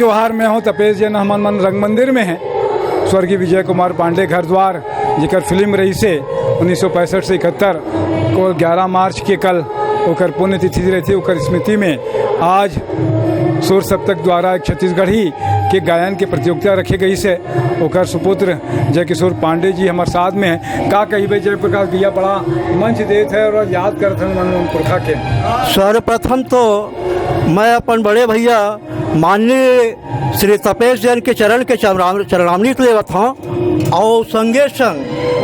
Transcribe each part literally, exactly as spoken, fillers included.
जोहार, मैं हूं तपेश जैन। हमन मन रंग मंदिर में हैं। स्वर्गीय विजय कुमार पांडे घर द्वार, जेकर फिल्म रहिसे उन्नीस सौ पैंसठ से इकहत्तर को, ग्यारह मार्च के कल ओकर पुण्यतिथि रहिथे, ओकर स्मृति में आज सुर सप्तक द्वारा एक छत्तीसगढ़ी के गायन के प्रतियोगिता रखे गइसे। ओकर सुपुत्र जय किशोर पांडे जी हमर साथ में हैं। का कहिबे जय प्रकाश भैया, बड़ा मंच देत हे और याद करत हन मन पुरखा के। सर्वप्रथम तो मैं अपन बड़े भैया माननीय श्री तपेश जैन के चरण के चरणाम-, चरणामृत लेवत हौं। और संगे संग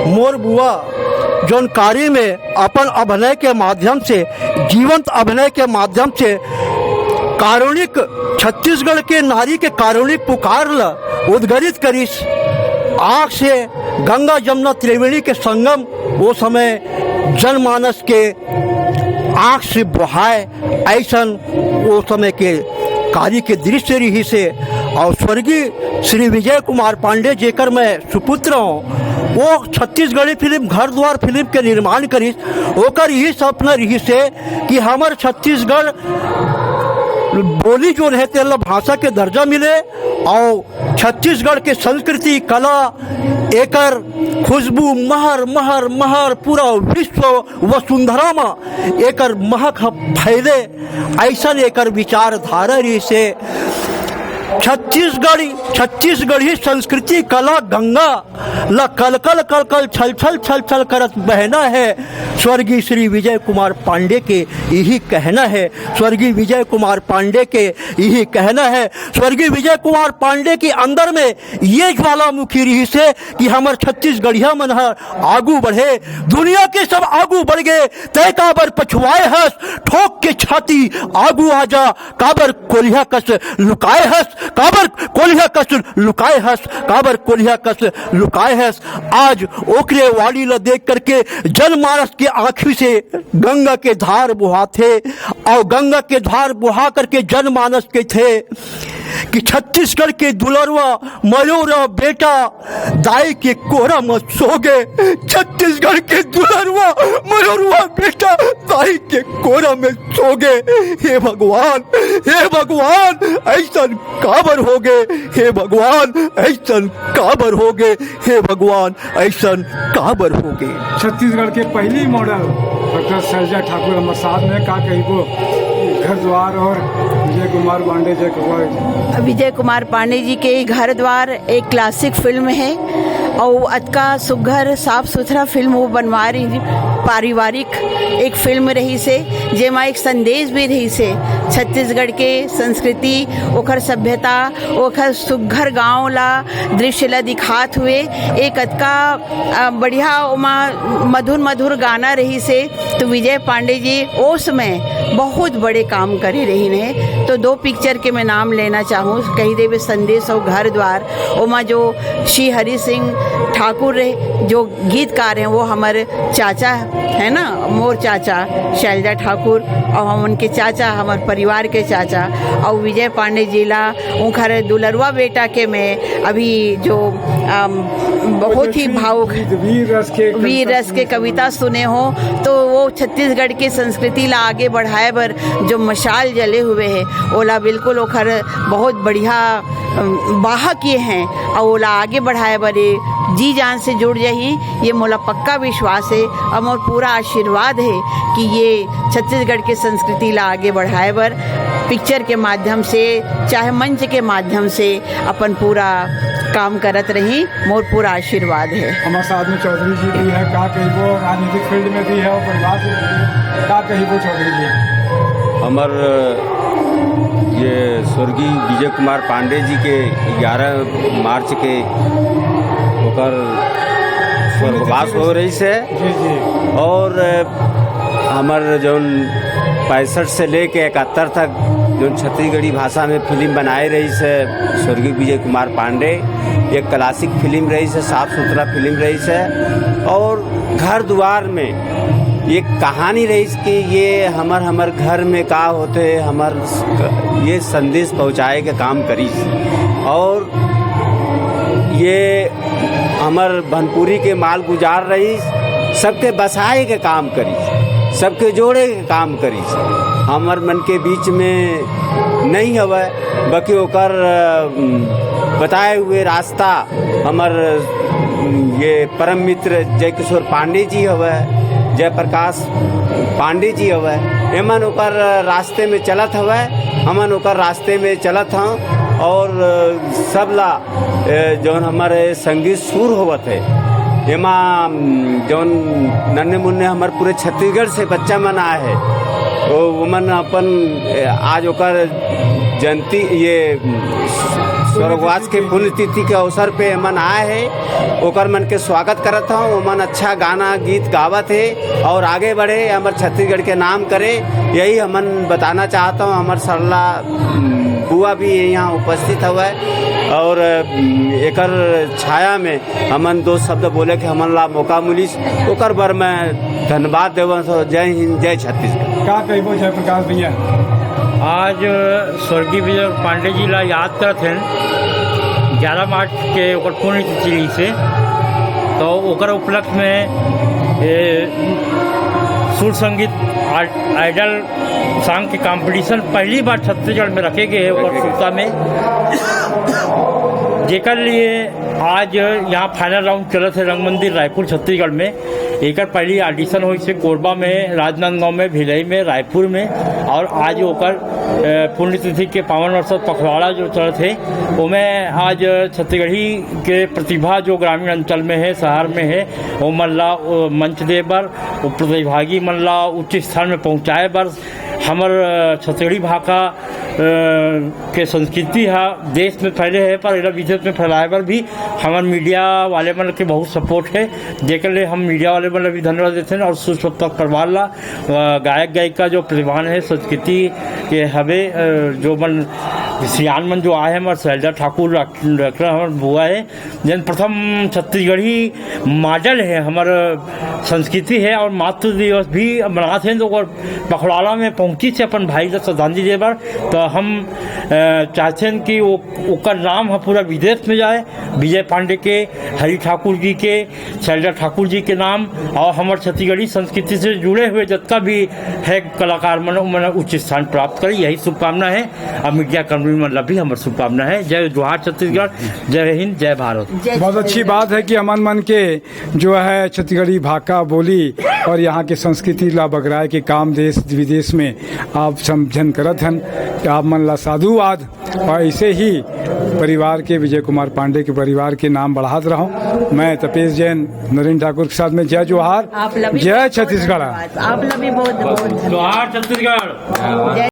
मोर बुआ जौन कार्य में अपन अभिनय के माध्यम से, जीवंत अभिनय के माध्यम से कारुणिक, छत्तीसगढ़ के नारी के कारुणिक पुकार ल उद्गरित करिस। आंख से गंगा जमुना त्रिवेणी के संगम वो समय जनमानस के आंख से बहाए, ऐसन वो समय के कार्य के दृश्य रहिसे। और स्वर्गीय श्री विजय कुमार पांडे, जेकर मैं सुपुत्र हौं, वो छत्तीसगढ़ी फिल्म घर द्वार फिल्म के निर्माण करिस। ओकर यही सपना रहिसे कि हमर छत्तीसगढ़ बोली जोन हे तेला भाषा के दर्जा मिले और छत्तीसगढ़ के संस्कृति, कला, एकर खुशबू महर, महर, महर पूरा विश्व वसुंधरा म एकर महक ह फैले, ऐसन एकर विचारधारा रहिसे। छत्तीसगढ़ी, छत्तीसगढ़ी संस्कृति, कला, गंगा ल कलकल, कलकल, छल छल, छल छल करत बहना हे। स्वर्गीय श्री विजय कुमार पांडे के यही कहना हे, स्वर्गीय विजय कुमार पांडे के यही कहना हे। स्वर्गीय विजय कुमार पांडे के अंदर में ये ज्वालामुखी रहिसे कि हमर छत्तीसगढ़िया मन ह आगू बढ़े, दुनिया के सब आगू बढ़ गे, तय काबर पछुआए हस, ठोक के छाती आगू आ जा, काबर कोलिहा कस लुकाए हस, काबर कोलिहा कस लुकाए हस, काबर कोलिहा कस लुकाए हस। आज ओकरे वाणी ल देख करके जनमानस के आंखी से गंगा के धार बोहाथे और गंगा के धार बोहा करके जनमानस कहिथे कि छत्तीसगढ़ के दुलरवा मयूरा बेटा दाई के कोरा म सोगे। छत्तीसगढ़ के दुलरवा मयूरवा बेटा दाई के कोरा में सोगे। हे भगवान, हे भगवान, ऐसन काबर होगे? हे भगवान, ऐसन काबर होगे? हे भगवान, ऐसन काबर होगे? छत्तीसगढ़ के पहली मॉडल डॉक्टर शैलजा ठाकुर हमर साथ में, का कहिबो घर द्वार और विजय कुमार पांडे, जय कुमार। विजय कुमार पांडे जी के घर द्वार एक क्लासिक फिल्म हे और अतका सुघर साफ सुथरा फिल्म वो बनवा रही, पारिवारिक एक फिल्म रहिसे, जेमा एक संदेश भी रहिसे। छत्तीसगढ़ के संस्कृति, ओखर सभ्यता, ओखर सुघर गांव ला, दृश्य ला दिखात हुए एक अतका, अ, बढ़िया ओमा मधुर मधुर गाना रहिसे। तो विजय पांडे जी ओ समय बहुत बड़े काम करे रहिन हे। तो दो पिक्चर के मैं नाम लेना चाहूँ, कहि देबे संदेश और घर द्वार। ओमा जो श्री हरि सिंह ठाकुर रहे, जो गीतकार हैं, वो हमर चाचा है ना, मोर चाचा शैलजा ठाकुर, और हम उनके चाचा, हमर परिवार के चाचा, और विजय पांडे जी ला उनकर दुलरुआ बेटा के मैं अभी जो, अम, बहुत ही भावुक वीर रस के वीर रस के कविता सुने हो, तो वो छत्तीसगढ़ के संस्कृति ला आगे बढ़ाए बर जो मशाल जले हुए है, ओला बिल्कुल ओखर बहुत बढ़िया, अम, वाहक ये हैं, और ओला आगे बढ़ाए बर ये जी जान से जुड़ जाही, ये मोला पक्का विश्वास है और मोर पूरा आशीर्वाद है कि ये छत्तीसगढ़ के संस्कृति ला आगे बढ़ाए बर पिक्चर के माध्यम से, चाहे मंच के माध्यम से अपन पूरा काम करत रही, मोर पूरा आशीर्वाद है। हमारे साथ में चौधरी जी भी है, का कहिबो, राजनीतिक फील्ड में भी है और परिवार से भी है, का कहिबो चौधरी जी? हमर ये स्वर्गीय विजय कुमार पांडे जी के ग्यारह मार्च के ओकर स्वर्गवास हो रहिस हे। जी, जी। और हमर जौन पैंसठ से लेके इकहत्तर तक जौन छत्तीसगढ़ी भाषा में फिल्म बनाए रहिस हे स्वर्गीय विजय कुमार पांडे, एक क्लासिक फिल्म रहिस हे, साफ सुथरा फिल्म रहिस हे। और घर दुआर में एक कहानी रहिस कि ये हमर, हमर घर में का होथे, हमर ये संदेश पहुँचाए के काम करिस। और ये हमर भनपुरी के मालगुजार रहिस, सबके बसाए के काम करिस, सबके जोड़े के काम करिस। हमर मन के बीच में नहीं हवय, बल्कि ओकर, अ, बताए हुए रास्ता हमर, अ, ये परम मित्र जय किशोर पांडे जी हवय, जय प्रकाश पांडे जी हवय, एमन ओकर रास्ते में चलत हवय, हमन ओकर रास्ते में चलत हन। और, अ, सब ला, अ, जौन हमर संगीत सुर होवत हे, एमा, अम, जौन नन्हे मुन्ने हमर पूरे छत्तीसगढ़ से बच्चा मन आए हे, वो, वो मन अपन, अ, आज ओकर जयंती, ये, अम, स्वर्गवास के पुण्यतिथि के अवसर पे एमन आए हे, ओकर मन के स्वागत करत हौं। ओमन अच्छा गाना गीत गावत हे और आगे बढ़े, हमर छत्तीसगढ़ के नाम करे, यही हमन बताना चाहत हौं। हमर सरला, अम, बुआ भी यहाँ उपस्थित हवय और, अम, एकर छाया में हमन दो शब्द बोले के हमन ला मौका मिलिस, ओकर बर मैं धन्यवाद देवत हौं। जय हिंद, जय छत्तीसगढ़। का कहिबो जय प्रकाश भैया? आज स्वर्गीय विजय पांडे जी ला याद करत हन, ग्यारह मार्च के ओकर पुण्यतिथि से, तो ओकर उपलक्ष्य में ए, सुर संगीत आइ-, आइडल सॉन्ग के कंपटीशन पहली बार छत्तीसगढ़ में रखे गए हैं ओकर सुरता में, जेकर लिए आज यहाँ फाइनल राउंड चलत है रंग मंदिर रायपुर छत्तीसगढ़ में। एकर पहली ऑडिशन होइस हे कोरबा में, राजनांदगांव में, भिलाई में, रायपुर में, और आज ओकर, अ, पुण्यतिथि के पावन अवसर पखवाड़ा जो चलत हे, ओमे आज छत्तीसगढ़ी के प्रतिभा जो ग्रामीण अंचल में हे, शहर में हे, ओमन ला, ओ, मंच दे बर, ओ प्रतिभागी मन ला उच्च स्थान में पहुंचाए बर, हमर, अ, छत्तीसगढ़ी भाखा, अ, के संस्कृति ह देश में फैले हे, पर एला विदेश में फैलाए बर भी हमर मीडिया वाले मन के बहुत सपोर्ट हे, जेकर ले हम मीडिया वाले मन ला भी धन्यवाद देथन और सुस्वप्ता परिवार ला, अ, गायक गायिका जो प्रतिभावान हे, संस्कृति के हवे, अ, जो मन सियान मन जो आए हे, हमर शैलजा ठाकुर, डॉक्टर हमर बुआ हे, जेन प्रथम छत्तीसगढ़ी मॉडल हे, हमर संस्कृति हे और मातृ दिवस भी मनात हे, तो ओकर पखवाड़ा में पहुंचिस हे अपन भाई ला श्रद्धांजलि दे बर। तो हम, अ, चाहथन कि वो, ओकर नाम ह पूरा विदेश में जाए, विजय पांडे के, हरि ठाकुर जी के, शैलजा ठाकुर जी के नाम और हमर छत्तीसगढ़ी संस्कृति से जुड़े हुए जतका भी हे कलाकार मन, ओमन उच्च स्थान प्राप्त करे, यही शुभकामना हे। और मीडिया कर्मी मन ला भी हमर शुभकामना हे। जय जोहार छत्तीसगढ़, जय हिंद, जय भारत। बहुत अच्छी बात है कि हमन मन के जो है छत्तीसगढ़ी भाखा बोली और यहाँ के संस्कृति ला बगराए के काम देश विदेश में आप सब झन करत हन, तो आप मन ला साधुवाद। और ऐसे ही परिवार के, विजय कुमार पांडे के परिवार के नाम बढ़ात रहो। मैं तपेश जैन, नरेंद्र ठाकुर के साथ में जय जोहार, आप ला भी जय बहुत बहुत छत्तीसगढ़। धन्यवाद। आप ला भी बहुत बहुत धन्यवाद। जोहार छत्तीसगढ़। जय